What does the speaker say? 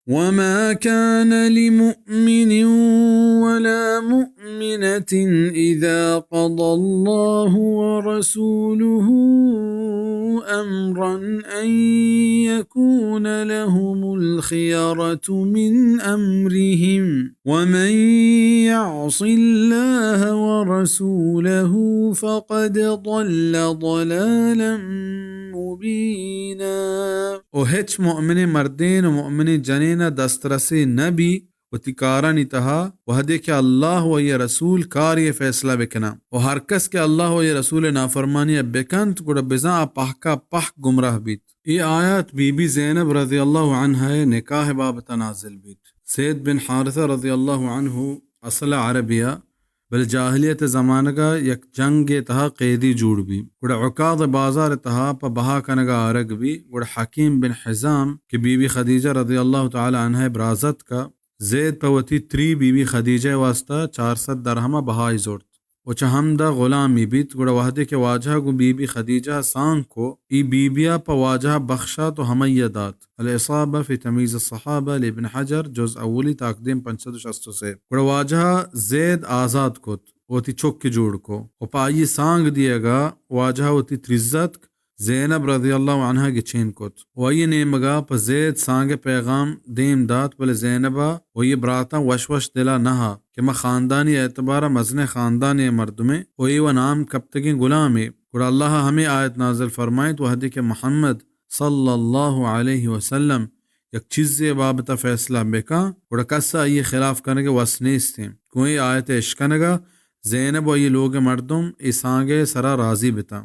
وما كان لمؤمن ولا مؤمنة إذا قضى الله ورسوله أمرا أن يكون لهم الخيرة من أمرهم ومن يعص الله ورسوله فقد ضل ضلالا مبينا. و ہچ مؤمنیں مردین و مؤمنیں جنین ء دسترسی نہ بی وتی کارانی تہا، وہدے کہ اللہ و آئی رسول کاری فیصلہ بکناں، و ہر کس کہ اللہ و آئی رسول نافرمانی بکنت، گڑا بزاں آ پہکا پہک گمراہ بیت. اے آیات بی بی زینب رضی اللہ عنہا ء نکاح بابت نازل بیت. زید بن حارثہ رضی اللہ عنہ اصل عربیہ، بلے جاہلیت زمانگا یک جنگے تہا قیدی جوڑ بی. گڑا عکاظ بازار تہا پہ بہا کنگا آرگ بی. گڑا حکیم بن حزام کہ بی بی خدیجہ رضی اللہ تعالی عنہا برازتکا، زید پہ وتی تری بی بی خدیجہ واسطہ چار سد درہما بہائی زرت و چہ ہمدا غلامی بیت. گڑا وہدے کہ واجہ گوں بی بی خدیجہ سانگ کو، ای بی بیا پہ واجہ بخشات و ہمیا دات. الإصابة في تمييز الصحابة لابن حجر، جز اولی، تاکدیم پنچ سد و شست و سے. گڑا واجہ زید آزاد کت، وتی چک جوڑ کو و پہ آئی سانگ دیگا واجہ وتی تریزتک زینب رضی اللہ عنہا گچین کت و آئی نیمگا پہ زید سانگ پیغام دیم دات، بلے زینبا و آئی براتاں وش وش دلا نہ ات کہ ما خاندانی اعتبارا مزنیں خاندانی مردمیں و اے و نام کپتگیں غلامے. گڑا اللہ ہمے آیت نازل فرمائیت، وہدے کہ محمد صلی اللہ علیہ وسلم یک چیزے بابت فیصلہ بکاں، گڑا کس آئی خلاف کنگ وس نیستیں. گوں اے آیت اشکنگا زینب و آئی لوگ مردم اے سانگ سرا راضی بتاں.